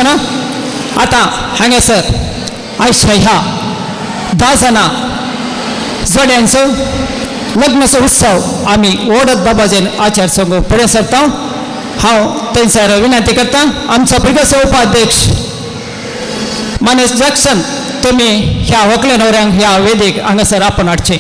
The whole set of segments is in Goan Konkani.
ना आतां हांगासर आयच्या ह्या 10 जाणां जोड्यांचो लग्नाचो उत्सव आमी ओडत बाबाजेन आचार सांगू फुडें सरता. हांव थंयसर विनंती करता आमचो प्रिगसो उपाध्यक्ष मानेस जॅक्सन तुमी ह्या व्हंकले न्हवऱ्यांक ह्या वेदीक हांगासर आपोवन हाडचें.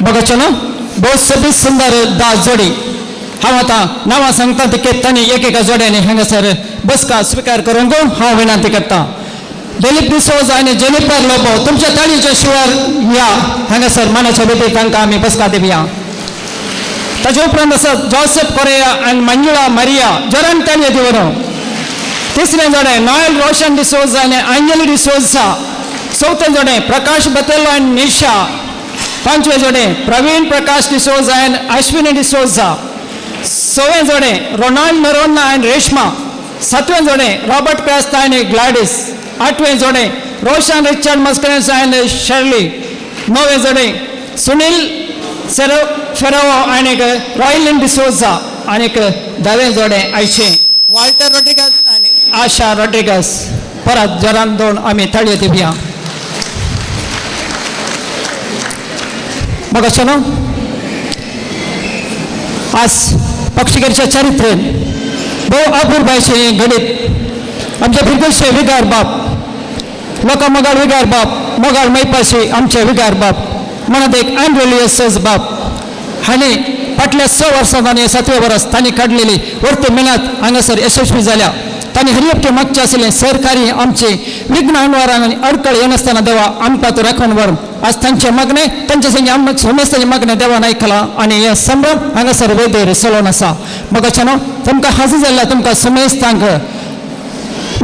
बघा ना बहुत सभी सुंदर 10 जोडी. हांव आतां नांवां सांगता ते तांणी एक एका जोड्यांनी हांगासर बसका स्विकार करूंक हांव विनंती करता. दिलीप डिसोज आनी जेनिफर लोबो तुमच्या ताळीच्या शिवार या हांगासर मानाच्या वेदीक तांकां आमी बसका दिवया. ताचे उपरांत आसा जोसेफ कोरेया आनी मंजुळा मारिया जरान ताळयो दिवन. तिसरें जोडें नॉयल रोशन डिसोज आनी अंजली डिसोजा. चवथें जोडें प्रकाश बतेलो आनी निशा. पांचवें जोडें प्रवीण प्रकाश डिसोजा आनी अश्विनी डिसोजा. सवें जोडें रोनाल्ड नरोन्ना आनी रेश्मा. सातवें जोडें रॉबर्ट क्रास्ता आनी ग्लॅडीस. आठवें जोडें रोशन रिचर्ड मस्करेन्स आनी शर्ली. णवें जोडें सुनील फेरोवो आनी रॉयलिन डिसोजा. आनीक धावें जोडें आयचें वॉल्टर रॉड्रिगस आनी आशा रॉड्रिगस. परत जरान दोन आमी ताळयो दिवया. बघा न्हू आज पक्षिगरच्या चरित्रेन भोव अपुरबायचें घडीत आमचे फिरगुलचे विगार बाप लोकां मोगाळ विगार बाप मोगाळ मैपाशी आमचे विगार बाप म्हणत एक अँड्रोलियस बाप हांणी फाटल्या 6 वर्सां आनी 7वें वर्स तांणी काडलेली वर्त मेहनत हांगासर यशस्वी जाल्या. तांणी हरियपटे मागचे आशिल्लें सरकारी आमचे विघ्न अणवारान आनी अडकळ येनासतना देवा आमकां तो राखून व्हर. आज तांचे मागणें तांचे संगी आमचे समेस्तांचें मागणें देवान आयकलां आनी हे संभ्रम हांगासर वेदेर चलोवन आसा. मगाचे न्हू तुमकां हाजीर जाल्ल्या तुमकां समेस्तांक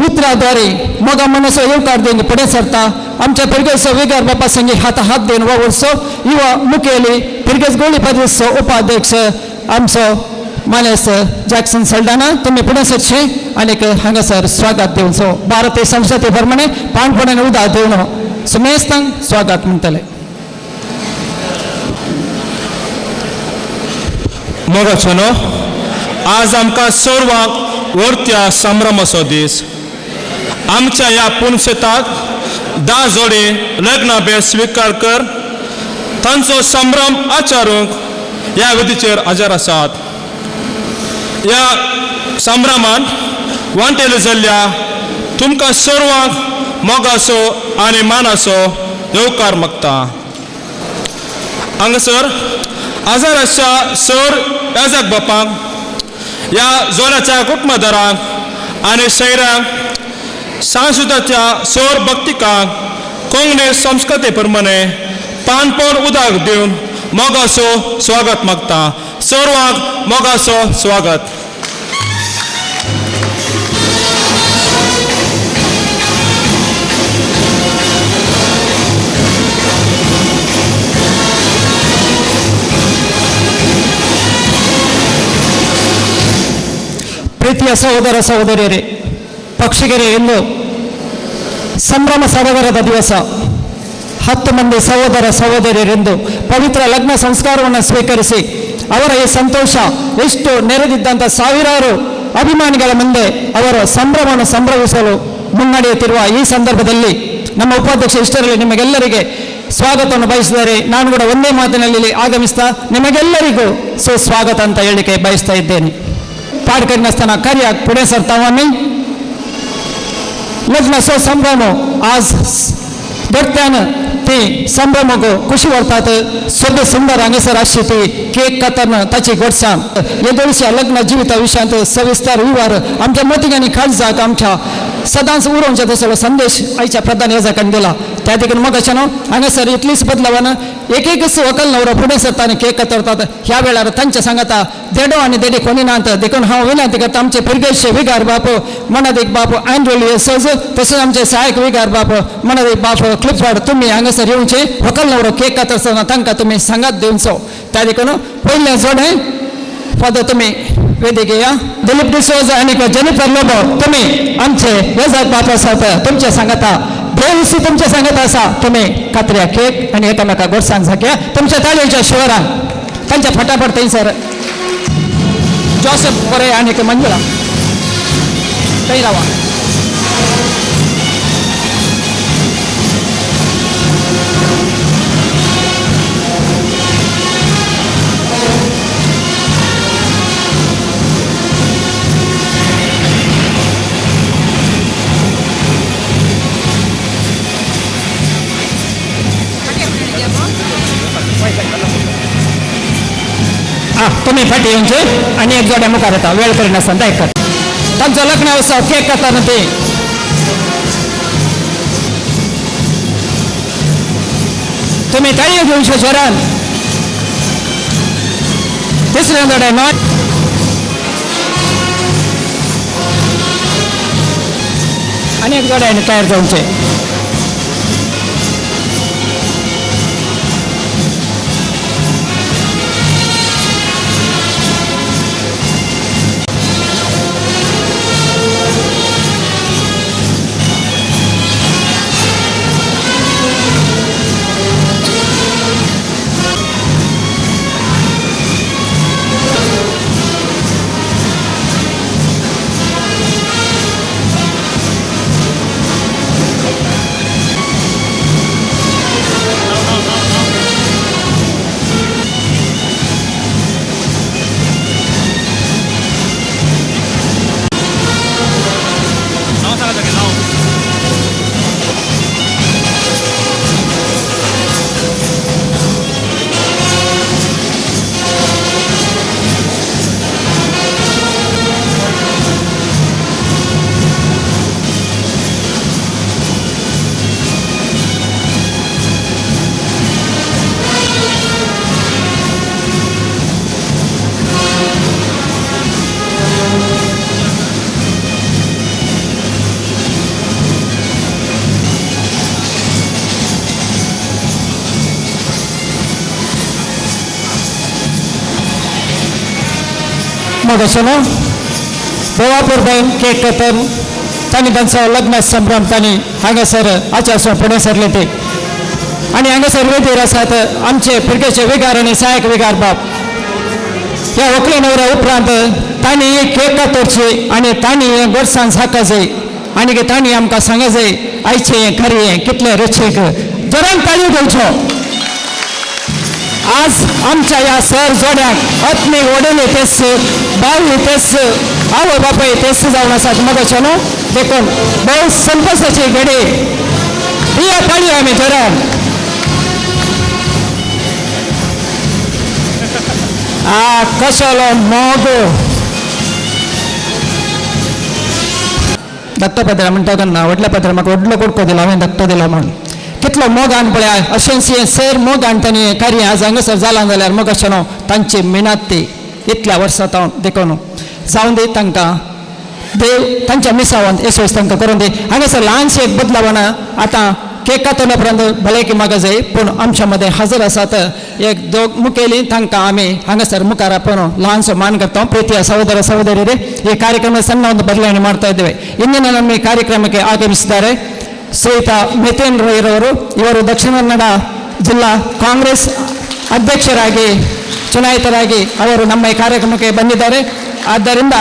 उतराद्वारे मोगा मनाचो येवकार दिवन फुडें सरता. आमच्या पिरगेचो विगार बापा संगी हाता हात दिवन वावुरचो युवा मुखेली पिरगेज गोळी परिशदेचो उपाध्यक्ष आमचो मानेस्त जॅक्सन सल्डाना तुमी फुडें सरचें आनीक हांगासर स्वागत दिवचो. भारतीय संस्कृती प्रमाणे पाणपणान उदक दिवन समेस्तांक स्वागत म्हणटले. मोगाचो न्हू आज आमकां सर्वांक वर्त्या संभ्रमाचो दीस. आमच्या ह्या पुनशेताक 10 जोडे लग्न भेट स्विकार कर तांचो संभ्रम आचारूंक ह्या वेदीचेर हजर आसात. ह्या संभ्रमान वांटेले जाल्ल्या तुमकां सर्वांक मोगाचो आनी मानाचो येवकार मागता. हांगासर हजर आसच्या सर याजक बापांक ह्या जोड्याच्या कुटुंबदारांक आनी शैरांक सांसुदाच्या सौर भक्तिकांक कोंकणी संस्कृती प्रमाणे पानपोण उदक दिवन मोगाचो स्वागत मागता. सर्वांक मोगाचो स्वागत. ಪ್ರೀತಿಯ ಸಹೋದರ ಸಹೋದರಿಯರೇ, ಪಕ್ಷಿಗರೇ, ಇಂದು ಸಂಭ್ರಮ ಸರೋವರದ ದಿವಸ. 10 ಮಂದಿ ಸಹೋದರ ಸಹೋದರಿಯರೆಂದು ಪವಿತ್ರ ಲಗ್ನ ಸಂಸ್ಕಾರವನ್ನು ಸ್ವೀಕರಿಸಿ ಅವರ ಈ ಸಂತೋಷ ಎಷ್ಟು ನೆರೆದಿದ್ದಂಥ ಸಾವಿರಾರು ಅಭಿಮಾನಿಗಳ ಮುಂದೆ ಅವರು ಸಂಭ್ರಮವನ್ನು ಸಂಭ್ರಮಿಸಲು ಮುನ್ನಡೆಯುತ್ತಿರುವ ಈ ಸಂದರ್ಭದಲ್ಲಿ ನಮ್ಮ ಉಪಾಧ್ಯಕ್ಷ ಇಷ್ಟರಲ್ಲಿ ನಿಮಗೆಲ್ಲರಿಗೆ ಸ್ವಾಗತವನ್ನು ಬಯಸಿದರೆ ನಾನು ಕೂಡ ಒಂದೇ ಮಾತಿನಲ್ಲಿ ಆಗಮಿಸ್ತಾ ನಿಮಗೆಲ್ಲರಿಗೂ ಸುಸ್ವಾಗತ ಅಂತ ಹೇಳಿಕೆ ಬಯಸ್ತಾ ಇದ್ದೇನೆ. पाठ करिनासतना कार्याक फुडें सरता आमी. लग्नाचो संभ्रम आज दोट्ट्यान ती संभ्रमाक खुशी व्हरतात. सगळे सुंदर हांगासर आसची ती केक कातरना ताची गोडसाण येदोळच्या लग्न जिविता विशयांत सविस्तर विवार आमच्या मतीक आनी काळजाक आमच्या सदांच उरोवच्या तसो संदेश आयच्या प्रधान येजाकान दिला. त्या देखून मगाच्या न्हू हांगासर इतलीच बदलावान एक एकच वकल नवरो फुडें सरता आनी केक कातरतात. ह्या वेळार तांच्या सांगाता देडो आनी देडी कोणी नात देखून हांव विनंती करता आमचे पिरगेशे विगार बाप मनादीक बाप अँड्रोलियस तशेंच आमचे सहायक विगार बाप मनादीक बाप क्लिफर्ड तुमी हांगासर येवचे वकल नवरो केक कातरतना तांकां तुमी सांगात दिवचो. त्या देखून पयलें जोडें फादर तुमी वेदीक या. दिलीप डिसोज आनी जेनिफर लोबो तुमी आमचे येजाक बाप आसात तुमचे सांगाता देवसी तुमचे सांगत आसा तुमी कातऱ्या केक आनी एकामेका गोडसान झाक्या तुमच्या ताळयेच्या शिवरान तांच्या फटाफट थंयसर जोसेफ कोरे आनी मंजुळा थंय रावा. तुमी फाटी येवचे आनी एक जोड्या मुखार येता वेळ करिनासतना एक तांचो लग्न उत्सव केक कातरना ते तुमी ताळयो घेवच्यो जोरान. तिसरें जोडें not आनी एक जोड्यान तयार जावचें. मगाशें देवापूर बायन केक कातर तांणी तांचो लग्न संभ्रम तांणी हांगासर आचार फुडें सरले ते आनी हांगासर वेदीर आसात आमचे पिरगेचे विगार आनी सहायक विगार बाप. ह्या व्हंकले नवऱ्या उपरांत तांणी केक कातरची आनी तांणी हें गोडसान झाका जाय आनी तांणी आमकां सांगा जाय आयचें हें खरें हें कितलें रचीक जोरान ताळयो घेवच्यो. आज आमच्या ह्या सर जोड्याक आत्मीक वडील तेच भाव तेच आवय बापाय तेच जावन आसात मगाचे न्हू देखून भोव संतोशाची घडी दिया ताळयो आमी जोरान. आ कसलो मोग धाकटो पदरा म्हणटा तेन्ना व्हडल्या पदरा म्हाका व्हडलो कुडको दिलो हांवें धाकटो दिलो म्हूण कितलो मोगान पळया अशेंच हें सर मोगान तांणी कार्य आज हांगासर जालां जाल्यार मोग अशें न्हू तांची मेहनत ती. इतल्या वर्सां हांव देखून जावन दी तांकां देव तांच्या मिसावांत येसोस तांकां करून दी. हांगासर ल्हानशें एक बदलावण आतां केक कातरल्या उपरांत भलायकी मागा जाय पूण आमच्या मदें हजर आसात एक दोग मुखेली तांकां आमी हांगासर मुखार आपोवन ल्हानसो मान करता. ಪ್ರೀತಿಯ ಸಹೋದರ ಸಹೋದರಿಯರೇ, ಈ ಕಾರ್ಯಕ್ರಮ ಸಣ್ಣ ಒಂದು ಬದಲಾವಣೆ ಮಾಡ್ತಾ ಇದ್ದೇವೆ. ಇಂದಿನ ನಮ್ಮ ಈ ಕಾರ್ಯಕ್ರಮಕ್ಕೆ ಆಗಮಿಸಿದ್ದಾರೆ ಶ್ರೀಯುತ ಮಿಥುನ್ ರೈರವರು. ಇವರು ದಕ್ಷಿಣ ಕನ್ನಡ ಜಿಲ್ಲಾ ಕಾಂಗ್ರೆಸ್ ಅಧ್ಯಕ್ಷರಾಗಿ ಚುನಾಯಿತರಾಗಿ ಅವರು ನಮ್ಮ ಈ ಕಾರ್ಯಕ್ರಮಕ್ಕೆ ಬಂದಿದ್ದಾರೆ. ಆದ್ದರಿಂದ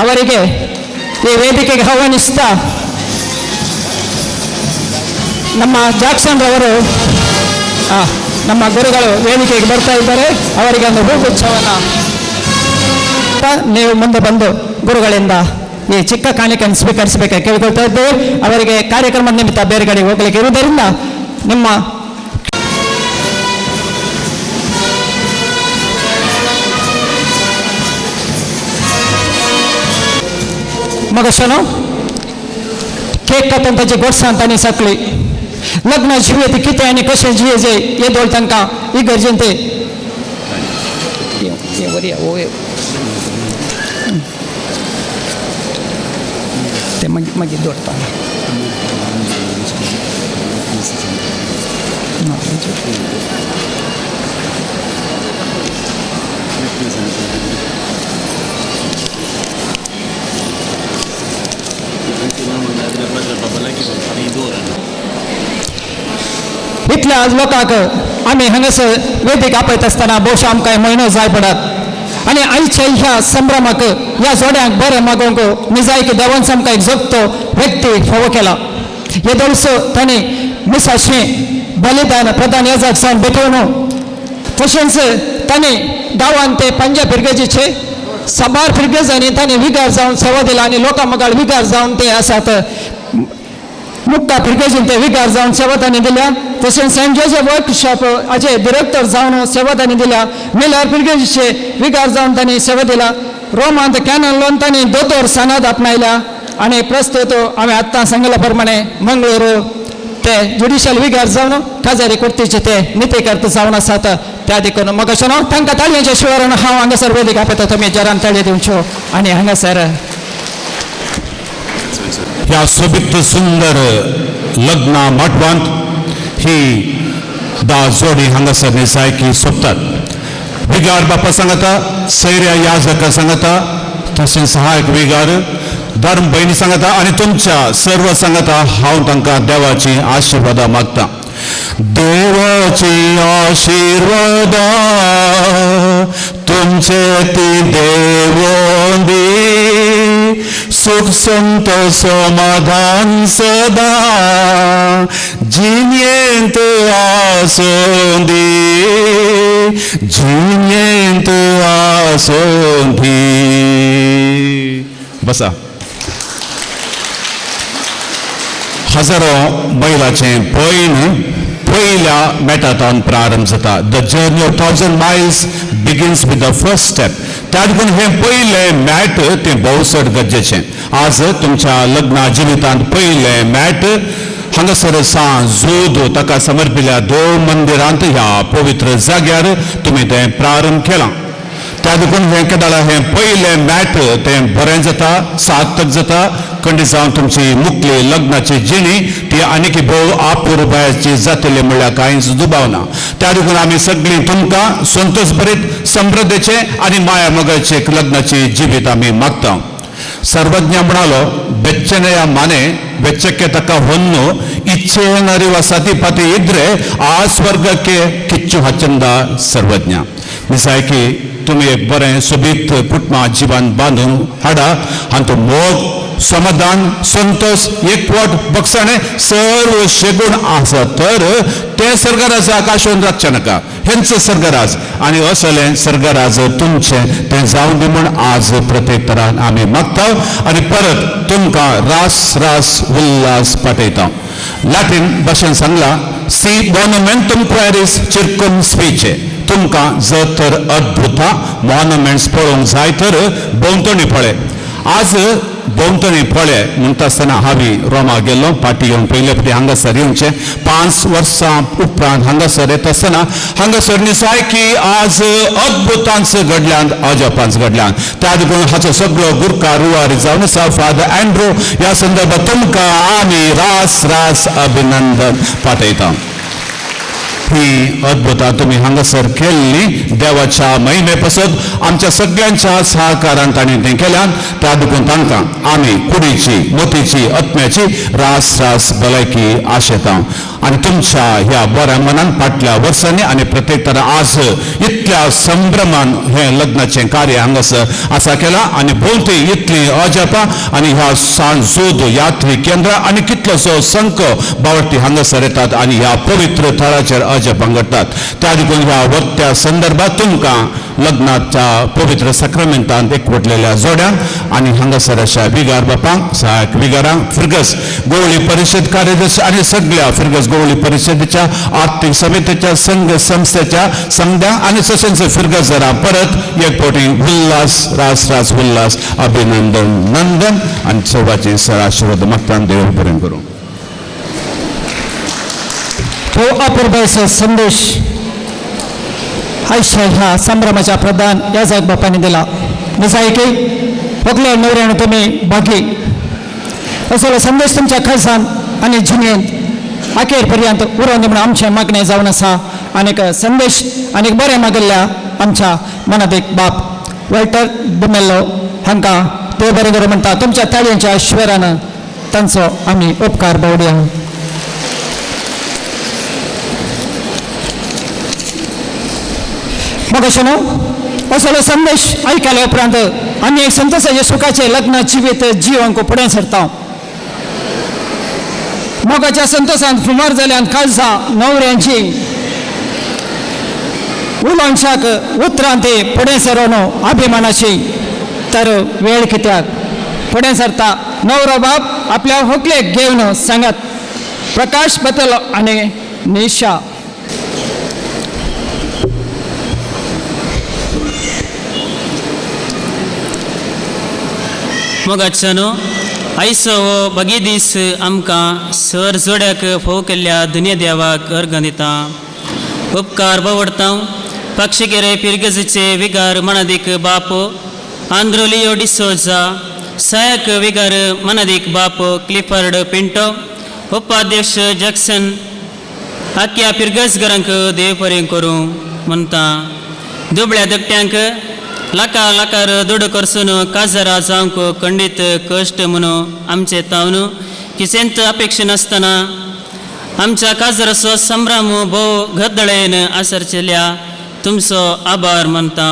ಅವರಿಗೆ ಈ ವೇದಿಕೆಗೆ ಆಹ್ವಾನಿಸ್ತಾ ನಮ್ಮ ಜಾಕ್ಸನ್ ರವರು ನಮ್ಮ ಗುರುಗಳು ವೇದಿಕೆಗೆ ಬರ್ತಾ ಇದ್ದಾರೆ. ಅವರಿಗೆ ಒಂದು ಹೂಗುಚ್ಛವನ್ನು ನೀವು ಮುಂದೆ ಬಂದು ಗುರುಗಳಿಂದ ಈ ಚಿಕ್ಕ ಕಾಣಿಕೆಯನ್ನು ಸ್ವೀಕರಿಸಬೇಕಾಗಿ ಕೇಳಿಕೊಳ್ತಾ ಇದ್ದೇವೆ. ಅವರಿಗೆ ಕಾರ್ಯಕ್ರಮದ ನಿಮಿತ್ತ ಬೇರೆ ಕಡೆ ಹೋಗಲಿಕ್ಕೆ ಇರುವುದರಿಂದ ನಿಮ್ಮ मगशनो केक कातून ताची गोडसाण तांणी साकली. लग्न जिवे ती कितें आनी कशें जिये जे येदोळ तांकां इगर्जेन ते ते मागीर मागीर दवरता. इतल्या आज लोकांक आमी हांगासर वेदीक आपयत आसतना भोवशा आमकां म्हयनो जाय पडत आनी आयच्या ह्या संभ्रमाक ह्या जोड्यांक बरें मागोवंक निजायकी देवान आमकां एक जोगतो व्यक्ती फावो केला. येदोळसो तांणी मिसाचें बलिदान प्रधान याजक जावन भेटोवन तशेंच तांणी गांवांत ते पंजाब फिरगेजीचे साबार फिरगेजांनी तांणी विगार जावन सेवा दिला आनी लोकां मुखार विगार जावन ते आसात मुक्ता फिरगेजीन ते विगार जावन सेवा तांणी दिल्या. तशेंच सेंट जोसेफ वर्कशॉप हाचे डिरेक्टर जावन सेवा तांणी दिल्या. मिलर फिरगेजीचे विगार जावन तांणी सेवा दिल्या. रोमांत कॅनल लोन तांणी दोतोर सनद आपणायल्या आनी प्रस्तुत हांवें आत्तां सांगिल्ल्या प्रमाणे मंगळूर ते ज्युडिशियल विगार जावन काजारी कुर्तीचे ते नितीकर्त जावन आसात. त्या देखून मगशनो तांकां ताळयेच्या शिवारान हांव हांगासर वेदीक आपयता. तुमी जरान ताळयो दिवच्यो आनी हांगासर ह्या सोबीत सुंदर लग्ना माटवांत ही दा जोडी हांगासर निसायकी सोबतात. विगार बापा सांगता, सैऱ्या याजका सांगता, तशेंच सहायक विगार धर्म भयणी सांगता आनी तुमच्या सर्व सांगता हांव तांकां देवाची आशिर्वादां मागता. देवाची आशिर्वादां तुमचे ती देवोंदी, सुख संत समाधान सदा जिणेंत आसोंदी, जिणेंत आसोंदी. बसा. हजारो बैलाचें पयण पयल्या मेटांतल्यान प्रारंभ जाता. The journey of 1000 miles begins with the first step. त्या देखून हें पयलें मॅट तें भोव चड गरजेचें. आज तुमच्या लग्ना जिवितांत पयलें मॅट हांगासर सां जोद ताका समर्पिल्ल्या देव मंदिरांत ह्या पवित्र जाग्यार तुमी तें प्रारंभ केलां. त्या देखून हें केदाळा हें पयलें मॅट तें बरें जाता, सार्थक जाता. खंडीत जावन तुमची मुकली लग्नाची जिणी ती आनीक भोव आपुरबायाची जातली म्हणल्यार कांयच दुबाव ना. त्या देखून आमी सगळीं तुमकां संतोष भरीत समृद्धीचे आनी माया मोगाचे लग्नाची जिवीत आमी मागता. ಸರ್ವಜ್ಞ म्हणालो, ಬೆಚ್ಚನೆಯ ಮನೆ ಬೆಚ್ಚಕ್ಕೆ ತಕ್ಕ ಹೊನ್ನು ಇಚ್ಛೆಯನ್ನರಿವ ಸತಿಪತಿ ಇದ್ರೆ ಆ ಸ್ವರ್ಗಕ್ಕೆ ಕಿಚ್ಚು ಹಚ್ಚಂದ ಸರ್ವಜ್ಞ. निसायकी तुमी एक बरें सोबीत कुटुंबा जिवन बांदून हाडा आनी तो मोग समाधान संतोष एकवट बक्षाणे सर्व शेगूण आसा तर ते सर्गराज आकाशान राखचें नाका. हेंच सर्गराज आनी असलें सर्गराज तुमचें तें जावन दी म्हूण आज प्रत्येक तरान आमी मागता आनी परत तुमकां रास रास उल्लास पाठयता. लॅटीन भाशेन सांगला सी मोनुमेंटम क्वारीस चिरकम स्पीचे. तुमकां जर तर अद्भुता मोनुमेंट्स पळोवंक जाय तर भोंवतणी पळय. आज भोंवतणी पळय म्हणटा आसतना हांवें रोमा गेल्लो पाटी घेवन पयले फावटी हांगासर येवचें 5 वर्सां उपरांत हांगासर येता आसतना हांगासर निसाय की आज अद्भुतांच घडल्यान अजापांच घडल्यान. त्या देखून हाचो सगळो गुरकार रुवारी जावन आसा फादर अँड्रू. ह्या संदर्भात तुमकां आमी रास रास अभिनंदन पाठयता. ही अद्भुतां तुमी हांगासर केल्ली देवाच्या महिमे पासत आमच्या सगळ्यांच्या सहकारान तांणी तें केल्यान. त्या देखून तांकां आमी कुडीची मोतीची आत्म्याची रास रास भलायकी आशेता. आनी तुमच्या ह्या बऱ्या मनान फाटल्या वर्सांनी आनी प्रत्येक तरा आज इतल्या संभ्रमान हें लग्नाचें कार्य हांगासर आसा केलां आनी भोंवती इतली अजापां आनी ह्या सान जोद यात्री केंद्र आनी कितलोसो संक बावटी हांगासर येतात आनी ह्या पवित्र थळाचेर अजापां घडटात. त्या देखून ह्या वर्त्या संदर्भात तुमकां लग्नाच्या पवित्र साक्रामेंतांत एकवटलेल्या जोड्यांक आनी हांगासर अशा विगार बापांक सहायक विगारांक फिरगस गोवळी परिशद कार्यदर्शी आनी सगळ्या फिरगस गोवळी परिशदेच्या आर्थिक समितीच्या संघ संस्थेच्या संघ्यांक आनी तशेंच फिरगस जरा परत एक फावटी उल्हास रास रास उल्हास अभिनंदन नंदन आनी सर्वाचे सर आशिर्वाद मागता. देव बरें करूं. तो अपुरबायचो संदेश आयच्या ह्या संभ्रमाच्या प्रधान याजक बापांनी दिला. निजायकी होगले नवऱ्यान तुमी बाकी असलो संदेश तुमच्या खासान आनी जिणेंत अखेर पर्यंत उरोवन म्हणून आमचें मागणें जावन आसा. आनीक संदेश आनीक बरें मागिल्ल्या आमच्या मनात एक बाप वॉल्टर डिमेल्लो हांकां ते बरें बरें म्हणटा. तुमच्या ताळयांच्या आशिर्वादान तांचो आमी उपकार बावडया. मग अशें न्हू असलो संदेश आयकल्या उपरांत आमी एक संतोषाचे सुखाचे लग्न जिवीत जिवंक फुडें सरता. मोगाच्या संतोषान फुमार जाल्यान काळजां नवऱ्यांची उलोवशाक उतरां ते फुडें सरोन अभिमानाची तर वेळ कित्याक फुडें सरता. नवरो बाप आपल्या होकलेक घेवन सांगात प्रकाश बतल आनी निशा. मोगाच्यानो आयचो हो बगी दीस आमकां सर जोड्याक फोव केल्ल्या दुनिया देवाक अर्गां दिता. उपकार बावडता पक्षिकेरे पिरगजीचे विगार मनादीक बाप आंद्रोलियो डिसोजा, सहायक विगार मनादीक बाप क्लिफर्ड पिंटो, उपाध्यक्ष जॅक्सन आख्या पिरगजगरांक देव बरें करूं म्हणटा. दुबळ्या दकट्यांक लाखा लाखार दुडू करसून काजारा जावंक खंडीत कश्ट म्हणून आमचे तावन किसेंत अपेक्षा नासतना आमच्या काजराचो संभ्रम भोव गदळेन आसरचेल्या तुमचो आभार मानता.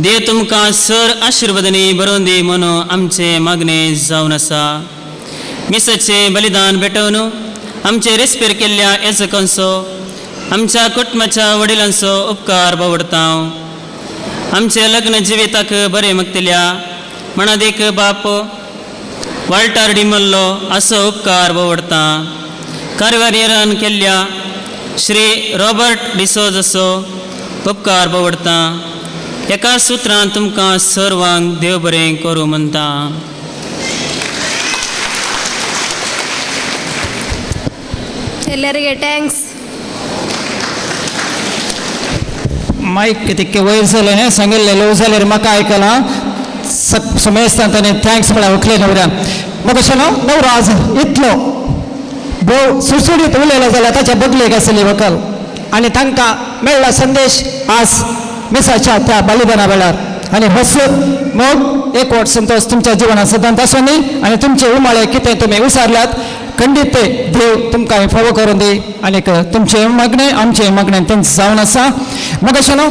देव तुमकां सर आशिर्वादांनी बरोवन दी म्हणून आमचें मागणें जावन आसा. मिसाचें बलिदान भेटोवन आमचे रेस्पेर केल्ल्या येजकांचो आमच्या कुटुंबाच्या वडिलांचो उपकार बावडता. आमचे लग्न जिविताक बरें मागतल्या मणादीक बाप वाल्टर डिमल्लो असो उपकार बावडता. कारवारीरान केल्ल्या श्री रॉबर्ट डिसोजाचो उपकार बावडता. एका सुत्रान तुमकां सर्वांक देव बरें करूं म्हणटा. ಎಲ್ಲರಿಗೆ thanks. Mic तितकें वयर जालें न्ही सांगिल्लें लो जाल्यार म्हाका आयकलां समेस्तान ताणें thanks म्हळ्यार उखले नवऱ्यान. म्हाका अशें न्हू नवरो आज इतलो भोव सुडसुडीत उलयलो जाल्यार ताच्या बगलेक आसली व्हंकल आनी तांकां मेळ्ळा संदेश आज मिसाच्या त्या बलिदाना वेळार. आनी हस मोग एकवट संतोष तुमच्या जिवनात सदांच आसूं न्ही आनी तुमचे उमाळे कितें तुमी विसरल्यात खंडीत ते देव तुमकां फावो करून दी आनीक तुमचें मागणें आमचें मागणें तेंच जावन आसा. म्हाका अशें न्हू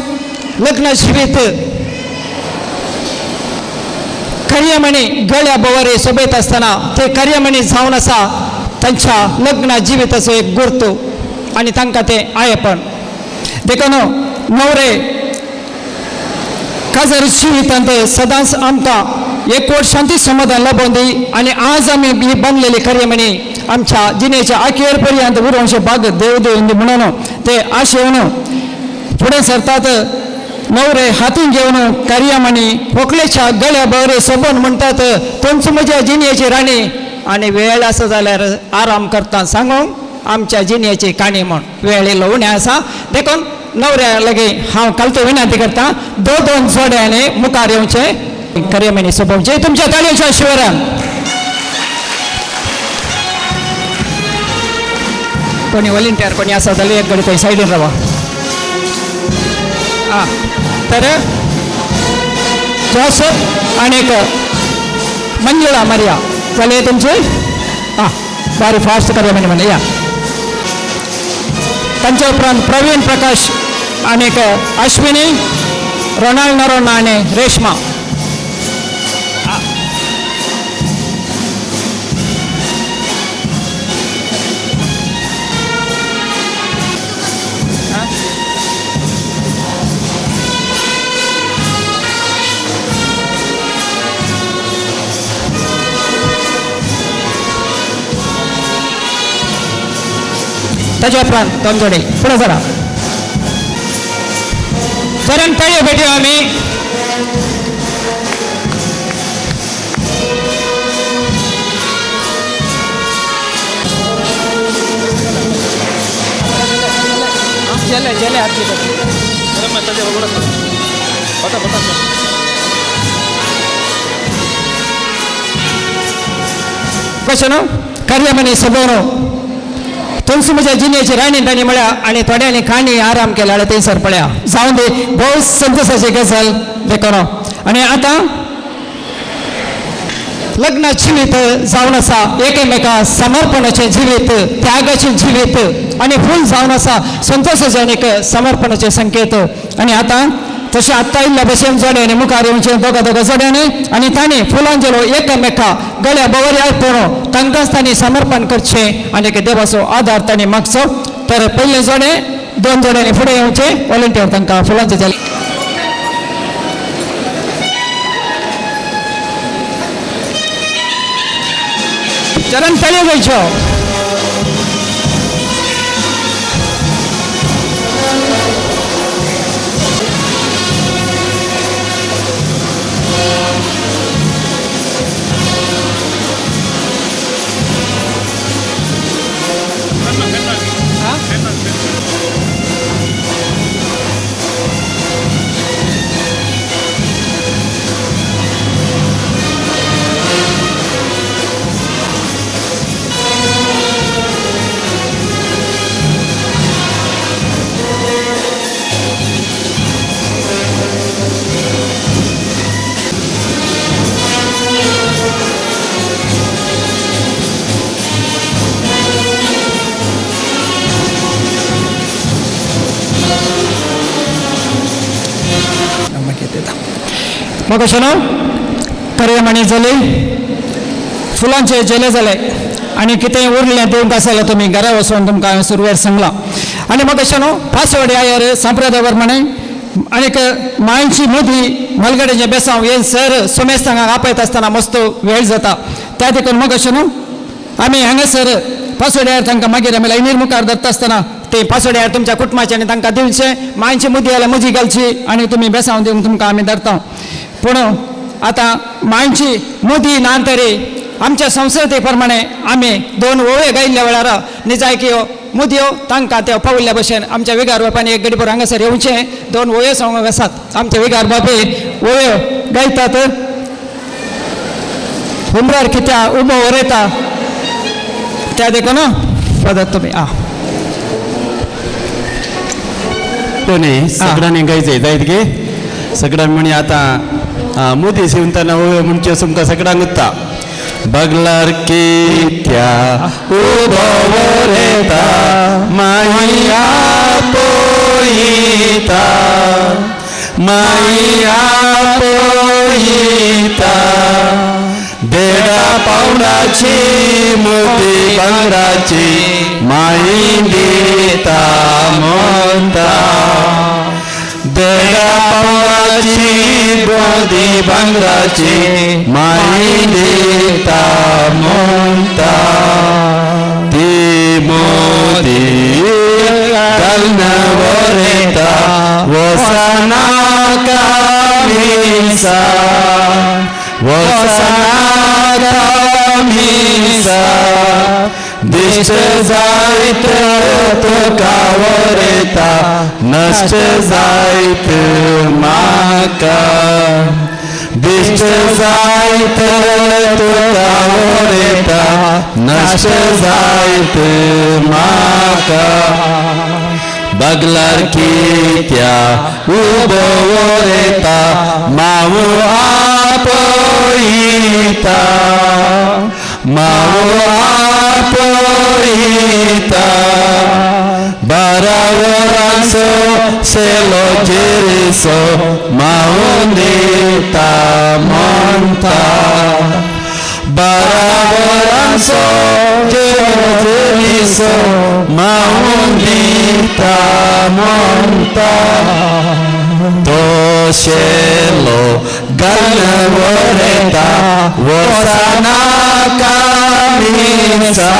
लग्न जिवीत कर्यमणी गळ्या भोंवरे सोबयत आसतना ते कर्यमणी जावन आसा तांच्या लग्न जिविताचो एक गुर्तू आनी तांकां तें आयपण. देखून नवरे काजार जिवितांत सदांच आमकां एकवट शांती समाधान लाबोवन दी आनी आज आमी ही बांदलेली कर्यमणी आमच्या जिणेच्या अखेर पर्यंत उरोवचे भाग देव देव म्हणून ते आशेवन फुडें सरतात. नवरे हातीन घेवन कार्यामणी व्हंकलेच्या गळ्या बरे सोबून म्हणटात तुमची म्हज्या जिणेची राणी आनी वेळ आसा जाल्यार आराम करता सांगूंक आमच्या जिणेची काणी म्हूण वेळ इल्लो उणें आसा देखून नवऱ्या लागीं हांव कालतो विनंती करता दोन दोन जोड्यांनी मुखार येवचें कार्यामणी सोबोवचें तुमच्या ताळयेच्या शिवरान. कोणी वॉलंटियर कोणी आसा जाल्यार एक घडी थंय सायडीन रावा. आं तर जोसफ आनी मंजुळा मारिया जालें तुमचें. आं बारी फास्ट कार्यामणी म्हणलें या. तांच्या उपरांत प्रवीण प्रकाश आनी अश्विनी रोनाल्ड नरोना आनी रेश्मा. ताच्या उपरांत दोन जोडे फुडें सरा चरण ताळयो भेटयो आमी. जेले जेले हात कशें न्हू कार्यामणी सोबोवन तुमची म्हज्या जिणेची राणी तांणी म्हळ्या आनी थोड्यांनी काणी आराम केला जाल्यार थंयसर पळया जावं दी भोव संतोशाची गजाल देखून. आनी आतां लग्न जिवीत जावन आसा एकामेका समर्पणाचें जिवीत त्यागाचें जिवीत आनी फूल जावन आसा संतोशाचें आनी समर्पणाचें संकेत. आनी आतां तशें आत्तां इल्ल्या भशेन जोड्यांनी मुखार येवचें दोगा दोगा जोड्यांनी आनी तांणी फुलांजलो एकामेका गळ्या बवर अर्पण तांकांच तांणी समर्पण करचें आनी देवाचो आदार तांणी मागचो. तर पयलें जोडे दोन जोड्यांनी फुडें येवचें वॉलंटियर तांकां फुलांचे जाले. चरण ताळयो जायच्यो. मग अशें न्हू कार्यामणी जाली फुलांचे झेले जाले आनी कितें उरलें दिवंक आसा जाल्यार तुमी घरा वचून तुमकां हांवें सुरवेर सांगलां. आनी मग अशें न्हू पासवडी आयर सांप्रदाय प्रमाणे आनीक मांयची मुदी मलगडेचें बेसांव हें सर सोमेस्तांक आपयता आसतना मस्त वेळ जाता त्या देखून मग अशें न्हू आमी हांगासर पासवड्यार तांकां मागीर आमी लायनीर मुखार धरता आसतना ते पासवड्यार तुमच्या कुटुंबाचे आनी तांकां दिवचें मांयची मुदी जाल्यार मुजी घालची आनी तुमी बेसांव दिवंक तुमकां आमी धरता. पूण आतां मांयची मुदी ना तरी आमच्या संस्कृती प्रमाणे आमी दोन ओळ्यो गायिल्ल्या वेळार निजायकी मुदयो तांकां त्यो पाविल्ल्या भशेन आमच्या विगार बापांनी एक गडीभर हांगासर येवचें दोन ओळ्यो सांगूंक आसात. आमच्या विगार बापी ओळ्यो गायतात हुमरार कित्या उबो वरयता त्या देखून पदत तुमी. आं सगळ्यांनी गायचें जायत गे सगळ्यां म्हणी आतां मुदी शिवताना ओळ्यो म्हणच्यो तुमकां सगळ्यांक उत्ता. बगलार कित्या उबो वरयता माया पोयता माया पोयता देडा पावणाची मुदी भांगराची माई दिता म्हणता देडा पावणाची मुदी भांगराची माई दिता म्हणता ती मोदी घालून वरयता वसना मिसा वसनाका मिसा दिश्ट जायत तुका वरेता नश्ट जायत म्हाका दिश्ट जायत तुका वरेता नश्ट जायत म्हाका बगलार कित्या उबो वरेता मावू आपयता मावू आपयता 12 वरांचो सेलो जेरीसो मावू दिता म्हणटा 12 वरांचो जेरीसो मावू दिता म्हणटा तो शेलो गल वरेता वसनाका मिसा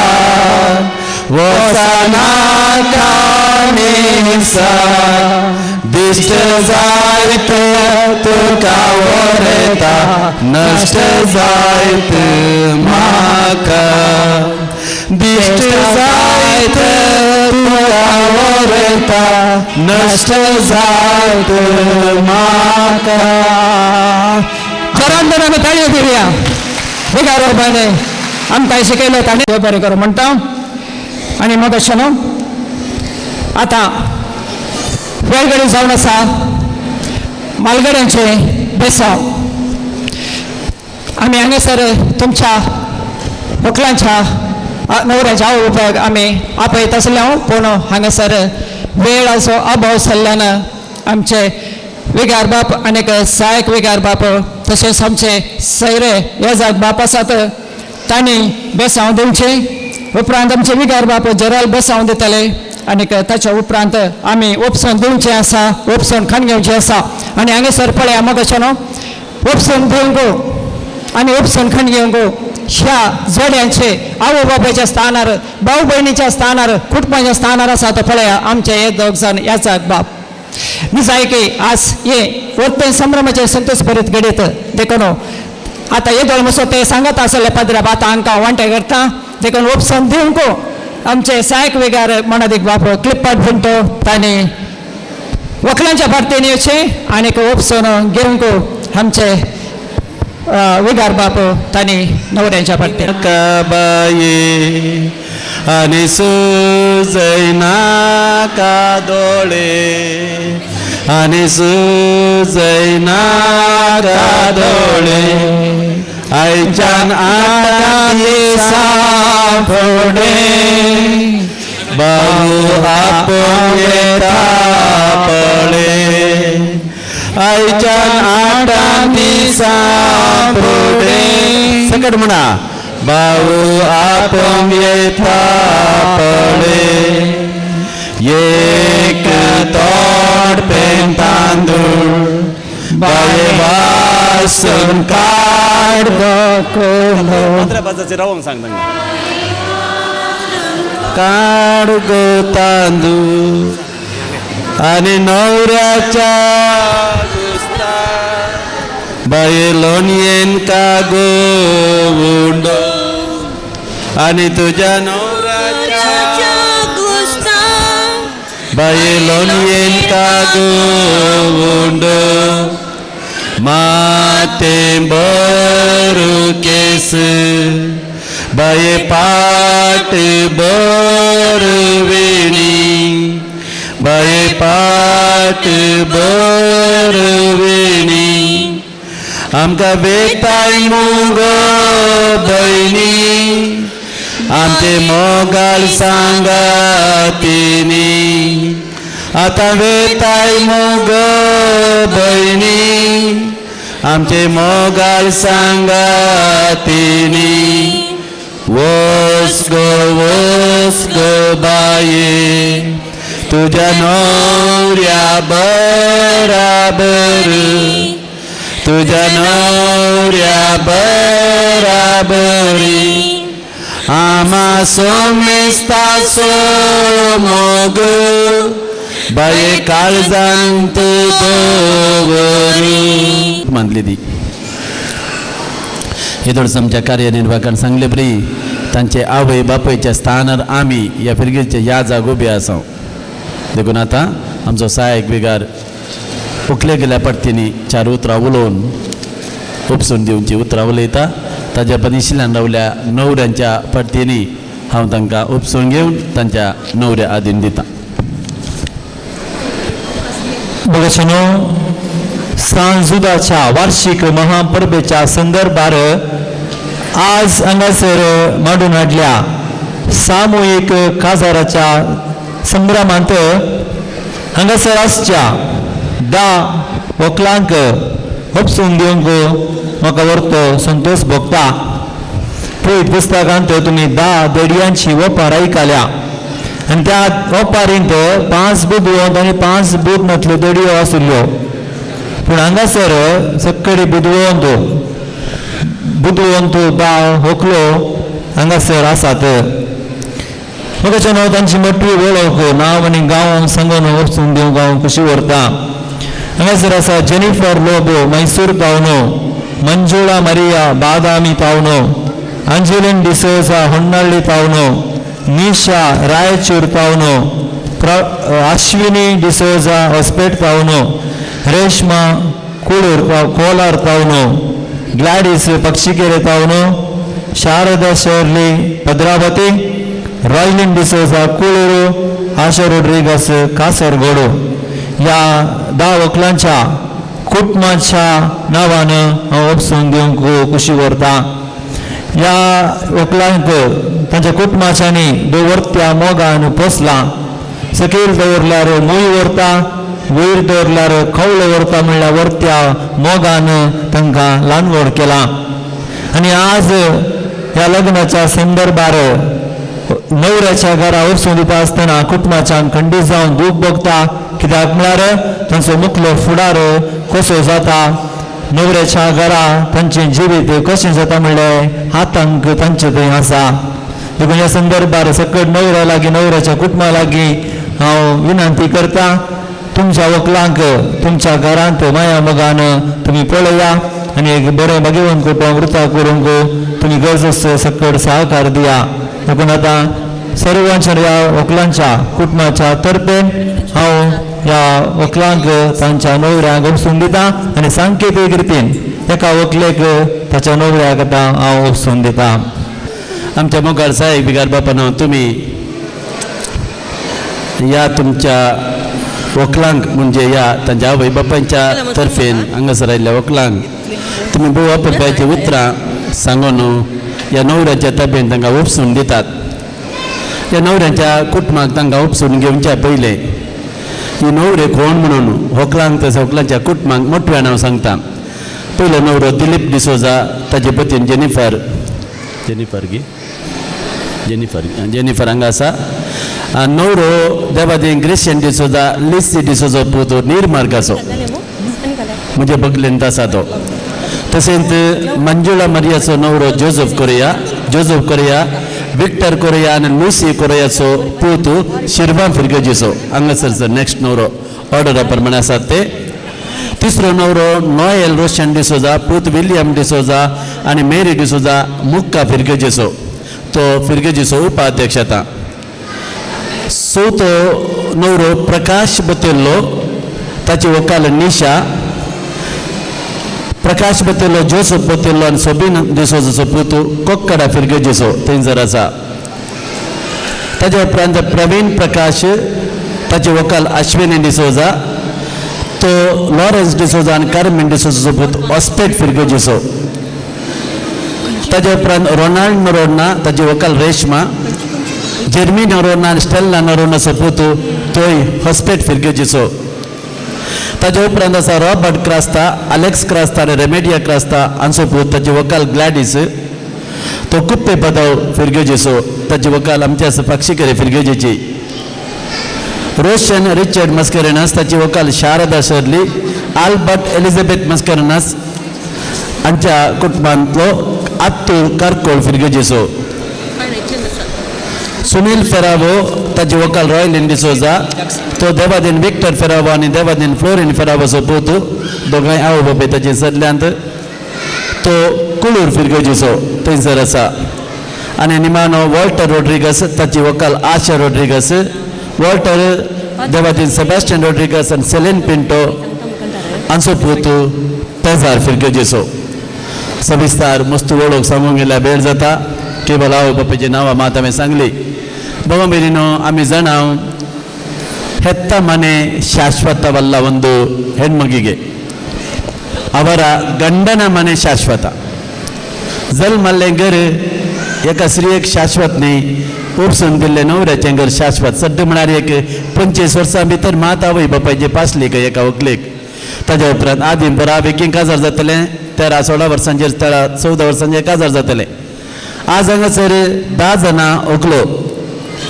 वसनाका मिसा दिश्ट जायत तुका वरेता नश्ट जायत म्हाका दिश्ट जायत तुका वरेता नश्ट जायत म्हाका. जरांदर आमी ताळयो दिवया. विगार बाबाने आमकां शिकयलें ताणें देव बरें करूं म्हणटा. आनी मग अशें न्हू आतां वेळगडी जावन आसा मालगड्यांचें बेसांव. आमी हांगासर तुमच्या वकलांच्या नवऱ्याच्या आवय बापायक आमी आपयत आसले हांव, पूण हांगासर वेळाचो अभाव जाल्ल्यान आमचे विगार बाप आनीक सहायक विगार बाप तशेंच आमचे सैरे येजाक बाप आसात तांणी बेसांव दिवचें. उपरांत आमचे विगार बाप जरल बेसांव दितले आनीक ताच्या उपरांत आमी उपसन दिवचें आसा, उपसन खाण घेवचें आसा. आनी हांगासर पळया मग अशें न्हू उपसन दिवंक आनी उपसन खाण घेवंक ह्या जोड्यांचे आवय बापायच्या स्थानार, भाव भयणीच्या स्थानार, कुटुंबाच्या स्थानार आसा तो पळया आमचे हे दोग जाण याचाक बाप निजायकी आज हे वर्तन संभ्रमाचे संतोष भरीत घडयत. देखून आतां येदोळ मसो ते सांगत आसले पाद्रा आतां हांकां वांटे करता. देखून उपसन दिवंक आमचे सहायक वेगार मनादीक बाप क्लिप्पाट म्हणटो तांणी वकलांच्या भारतीन येवचें आनीक उपसन घेवंक आमचे विगार बाप तांणी नवऱ्यांच्या भारतीन. बाये आनी सुजयनाका दोळे आनी सुजयनाका दोळे आयच्यान 8 दिसां फुडें बाबू आपोवंक येता पळे आयच्यान 8 दिसां फुडें सकट म्हणा बाबू आपोवंक येता पळे एक तोड पेन तांदूळ बाये वासून काड रावंक सांग काड गो तांदूळ आनी नवऱ्याच्या बाये लोणयेन का गो उंडो आनी तुज्या नवऱ्याच्या बाये लोणयेन का गो उंडो माते बरू केस बाये पाट बर वेणी बाये पाट बर वेणी आमकां बेताय मुगो भयणी आमचे मोगाल सांगातिनी आतां वेताय मुगो भयणी आमचे मोगाल सांगातिनी वस गो बाये तुज्या नवऱ्या बराबर तुज्या नवऱ्या बराबरी आमा सोमेस्ताचो मोग बाये काळजांत दवरी मानली ती. हेदोळच आमच्या कार्यनिर्वाहकान सांगले बरी तांचे आवय बापायच्या स्थानार आमी ह्या फिरगेचे ह्या जागो उबे आसा. देखून आतां आमचो सहायक विगार उखले गेल्या पडतीनी चार उतरां उलोवन उपसून दिवची उतरां उलयता. ताज्या पनिशिल्यान रावल्या न्हवऱ्यांच्या पडतीनी हांव तांकां उपसून घेवन तांच्या न्हवऱ्या आदीन दिता. भगतनो सांजुदाच्या वार्षिक महापरबेच्या संदर्भार आज हांगासर मांडून हाडल्या सामुहीक काजाराच्या संभ्रमांत हांगासर आसच्या 10 वकलांक उपसून दिवंक म्हाका व्हरतो संतोष भोगता. पळयत पुस्तकांत तुमी 10 देडयांची ओपार आयकल्या आनी त्या ओपारींत 5 बुदवंत आनी 5 बूद नासल्यो देडयो आशिल्ल्यो. पूण हांगासर सक्कडी बुदवंत बुदवंत 10 होकलो हांगासर आसात. म्हाका नांव तांची मोठी वळख नांव आनी गांव सांगून वचून दिवंक हांव खुशी व्हरता. हांगासर आसा जेनिफर लोबो मैसूर तावनो, मंजुळा मरिया बादामी तावनो, अंजलिन डिसोजा होन्नಳ್ಳಿ तावनो, निशा रायचूर तावनो, अश्विनी डिसोजा ಹೊಸಪೇಟ್ ತಾವನು, ರೇಷ್ಮಾ ಕೂಳೂರ್ ಕೋಲಾರ್ ತಾವನು, ಗ್ಲಾಡಿಸ್ ಪಕ್ಷಿಕೆರೆ ತಾವನು, ಶಾರದಾ ಶೇರ್ಲಿ ಭದ್ರಾವತಿ, ರಾಯ್ಲಿನ್ ಡಿಸೋಜಾ ಕೂಳೂರು, आशा रोड्रिगस कासरगोड. ह्या 10 वकलांच्या कुटुंबाच्या नांवान हांव उपसून दिवंक खुशी व्हरता. ह्या वकलांक तांच्या कुटुंबाच्यांनी दवरत्या मोगान पोसलां. सकयल दवरल्यार मूय व्हरता, वयर दवरल्यार खवळ व्हरता म्हणल्यार व्हरत्या मोगान तांकां ल्हान व्हड केलां. आनी आज ह्या लग्नाच्या संदर्भार न्हवऱ्याच्या घरा वचून दिता आसतना कुटुंबाच्यान खंडीत जावन दूख भोगता. कित्याक म्हळ्यार तांचो मुखलो फुडार कसो जाता, न्हवऱ्याच्या घरा तांचें जिवीत कशें जाता म्हणल्यार आतंक तांचे थंय आसा. देखून ह्या संदर्भार सकट न्हवऱ्या लागीं न्हवऱ्याच्या कुटुंबा लागीं हांव विनंती करता, तुमच्या वकलांक तुमच्या घरांत माया मोगान तुमी पळया आनी एक बरें भगवंत कुटुंब वृता करूंक तुमी गरज आसता सकट सहकार दिया. देखून आतां सर्वांच्या ह्या वकलांच्या कुटुंबाच्या तर्फेन हांव ह्या वकलांक तांच्या न्हवऱ्यांक उपसून दिता आनी सांकेतीक रितीन एका वकलेक ताच्या न्हवऱ्याक आतां हांव उपसून दिता. आमच्या मुखार साहेब बिगार बापानो तुमी ह्या तुमच्या वकलांक म्हणजे ह्या तांच्या आवय बापांच्या तर्फेन हांगासर आयिल्ल्या वकलांक तुमी भोव अपुरबायचीं उतरां सांगून ह्या न्हवऱ्याच्या तबेन तांकां उपसून दितात. ह्या न्हवऱ्याच्या कुटुंबाक तांकां उपसून घेवच्या पयलें ही न्हवरे कोण म्हणून होकलांक तशें होकलांच्या कुटुंबाक मोठव्यान हांव सांगता. पयलो न्हवरो दिलीप डिसोजा, ताजे पतीन जेनिफर, जेनिफर गी जेनिफर जेनिफर हांगा आसा. न्हवरो देवादेन ग्रेशियन डिसोजा, लिसी डिसोजो पूत निर्मार्गाचो म्हणजे बगलेंत आसा तो. तशेंच मंजुळा मरियाचो न्हवरो जोजफ कोरिया, जोजफ कोरिया, विक्टर कोरिया आनी लुसी कोरियाचो पूत शिरवान फिरगजीचो हांगासर नेक्स्ट न्हवरो ऑर्डरा प्रमाणे आसात ते. तिसरो न्हवरो नोएल रोशन डिसोजा, पूत विलियम डिसोजा आनी मेरी डिसोजा मुक्का फिरगजीचो, तो फिरगजीचो उपाध्यक्ष आतां. चवथो न्हवरो प्रकाश बतेल्लो, ताची वकाल निशा. प्रकाश बतेल्लो, जोसफ बतेल्लो आनी सोबीन डिसोजाचो पूत कोक्कडा फिरगजीचो थंयसर आसा. ताज्या उपरांत प्रवीण प्रकाश, ताची वकाल अश्विनी डिसोजा, तो लॉरन्स डिसोजा आनी कार्मेन डिसोजाचो पूत ऑस्पेट फिरगजीचो. ताज्या उपरांत रोनाल्ड नरोडना, ताची वकाल रेशमा. जेर्मी नरोडना आनी स्टेल्ला नरोडनाचो पूत तोय हॉस्पेट फिरगजीचो. ताज्या उपरांत आसा रॉबर्ट क्रास्ता, अलेक्स क्रास्ता आनी रेमेडिया क्रास्ता हांचो पूत, ताची वकाल ग्लॅडीस, तो कुप्पे पदाव फिरगजीचो, ताची वकाल आमच्या पक्षीकरे फिरगजीची. रोशन रिचर्ड मस्करेनस, ताची वकाल Sharada Shirley. Albert Elizabeth Mascarenhas हांच्या कुटुंबांतलो आत्तूर कारकोळ फिरगजीचो. सुनील फेरावो, ताजी वकाल रॉयलीन डिसोजा, तो देवादीन विक्टर फेरावो आनी देवादीन फ्लोरीन फेरावोचो पूत, दोगांय आवय बापूय ताजी सदल्यांत. तो कुळूर फिरगोजीचो थंयसर आसा. आनी निमाणो वॉल्टर रोड्रिगस, ताची वकाल आशा रोड्रिगस. वॉल्टर देवादीन सेबास्टियन रोड्रिगस आनी सेलीन पिंटो हांचो पूत पेजार फिरगोजीचो. सविस्तार मस्त वळख सांगूंक गेल्यार वेळ जाता, केवल आवय बापायची नांवां मात हांवें सांगली. बाबा भयणीनो, आमी जाणा ಹೆತ್ತ ಮನೆ ಶಾಶ್ವತವಲ್ಲ ಒಂದು ಹೆಣ್ಮಗಿಗೆ, ಅವರ ಗಂಡನ ಮನೆ ಶಾಶ್ವತ. जल्मल्लें घर एका स्त्रियेक शाश्वत न्ही, उपसून दिल्लें नवऱ्याचें घर शाश्वत. सद्दां म्हळ्यार एक 25 वर्सां भितर मात आवय बापायची पासली एका व्हंकलेक. ताज्या उपरांत आदीं बरा बेगीन काजार जातलें, 13-16 वर्सांचेर 13-14 वर्सांचेर काजार जातलें. आज हांगासर 10 जाणां व्हंकलो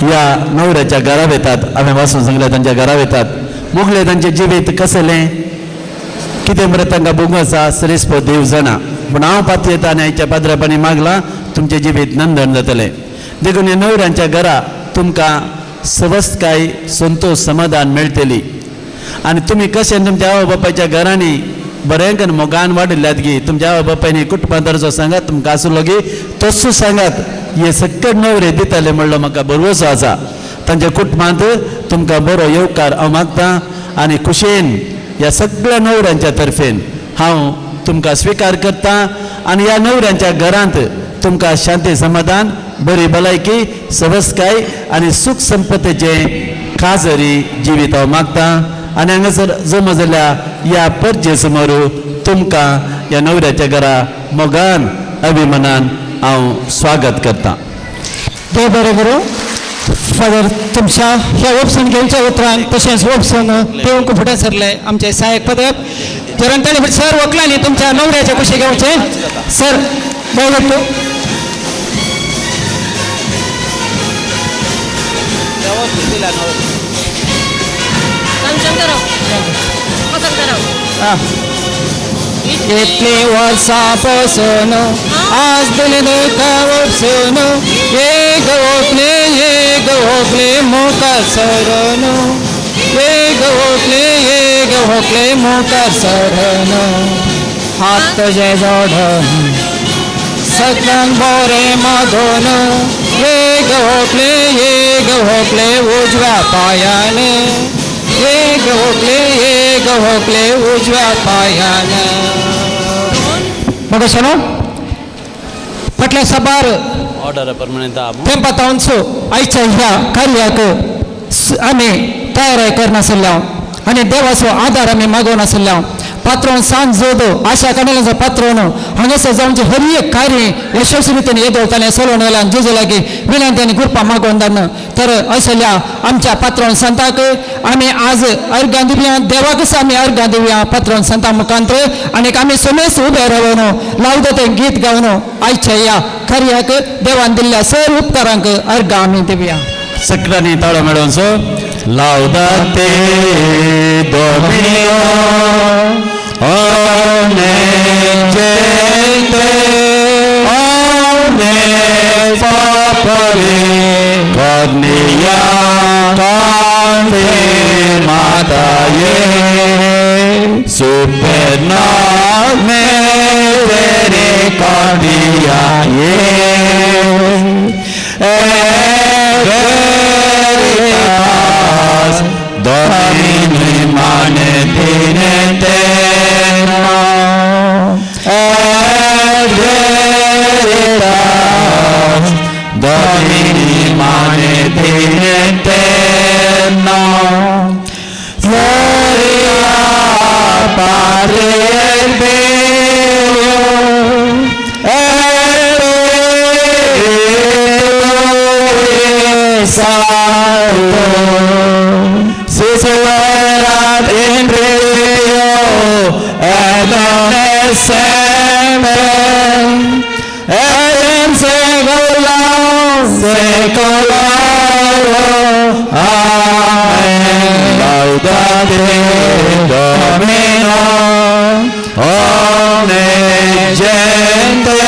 ह्या नवऱ्याच्या घरा वेतात. हांवें वाचून सांगलें तांच्या घरा वेतात. मुगलें तांचें जिवीत कसलें कितें बरें तांकां भोगूं आसा श्रेष्ठ देव जाणा. पूण हांव पातयेता आनी आयच्या पाद्रपांनी मागलां तुमचें जिवीत नंदन जातलें. देखून ह्या नवऱ्यांच्या घरा तुमकां सवस्तकाय संतोश समाधान मेळटली. आनी तुमी कशें तुमच्या आवय बापायच्या घरांनी बरें करून मोगान वाडिल्ल्यात गी, तुमच्या आवय बापायनी कुटुंबांतरचो सांगात तुमकां आसलो गी तस्सो सांगात हे सक्कड नवरे दितले म्हणलो म्हाका भरवसो आसा. तांच्या कुटुंबांत तुमकां बरो येवकार हांव मागता आनी खुशयेन ह्या सगळ्या नवऱ्यांच्या तर्फेन हांव तुमकां स्विकार करता. आनी ह्या नवऱ्यांच्या घरांत तुमकां शांती समाधान, बरी भलायकी, सवस्काय आनी सूख संपत्तीचें खाजरी जिवीत हांव मागता. आनी हांगासर जमा जाल्या ह्या परजे समोर तुमकां ह्या नवऱ्याच्या घरा मोगान अभिमानान हांव स्वागत करता. देव बरें करूं फादर, तुमच्या ह्या ओपसन घेवच्या उतरान तशेंच ओपसन पेवंक फुडें सरले आमचे सहायक पदक जरण ताणें सर वकलांनी तुमच्या नवऱ्याच्या कुशी घेवचे. सर बरोबर इतली वर्सां पसून आज दिले दुखा उपसून एक होपले मुखार सरून, एक होपले मुखार सरून, हात तुजे जोडून सगळ्यांक बरें मागून, एक होपले उजव्या पांयान, एक होपले उजव्या पांयान. मग शनो फाटल्या साबार तेंपा तावनसो आयच्या ह्या कार्याक आमी तयारी करनासल्या आनी देवाचो आदार आमी मागोवनासल्या. पात्रोन सांज जोदो आशा कणेलांचो पात्रोन हांगासर जावचे हर एक कार्य यशस्वी रितीन येदोळतालें चलोवन वेल्यान जेजू लागीं विनंती आनी कृपा मागोवन धाडन. तर असल्या आमच्या पात्रोन संताक आमी आज अर्घां दिवया, देवाकच आमी अर्घां दिवया पात्रोन संता मुखांतर. आनी आमी समेस्त उबे रावन लावता तें गीत गावन आयच्या ह्या कार्याक देवान दिल्ल्या सर उपकारांक अर्घां आमी दिवया. सगळ्यांनी ताळो मेळोवचो. लावदाते domino omne gente omne popoli cornia conte mataye super nome misericordia ye et veritas Domini manet in eterno et veritas Domini manet in eterno. Gloria Patri et Filio et Spiritui Sancto Sic in principio et omnes semper et in saecula saeculorum. Amen. Laudate Domino omne gente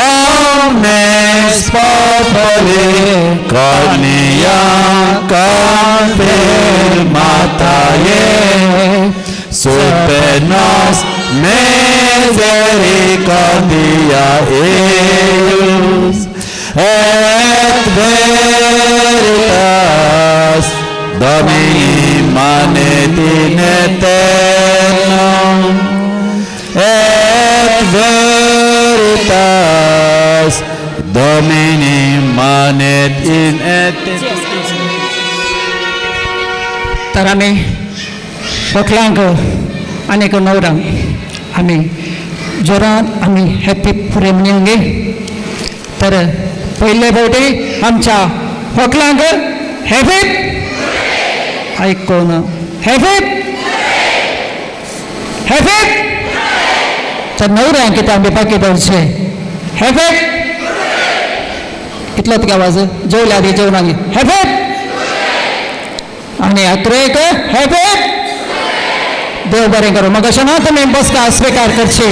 omnes populi Misericordia confirmata super nos misericordia eius et veritas Domini manet in aeternum et veritas Domini manet in aeternum. तर आमी व्हंकलांक आनीक न्हवऱ्यांक आमी जोरान आमी हॅपी पुरे म्हणूंक. तर पयले फावटी आमच्या व्हंकलांक हॅपी आयकून हॅपी हॅपी. तर न्हवऱ्यांक कितें आमी बाकी दवरचे हॅपी इतलो तुका आवाज जेवल्या आदी जेवण आनी हॅपी आनी अत्रेक हॅपी. देव बरें करूं. मग अशें ना तुमी बसका स्विकार करची.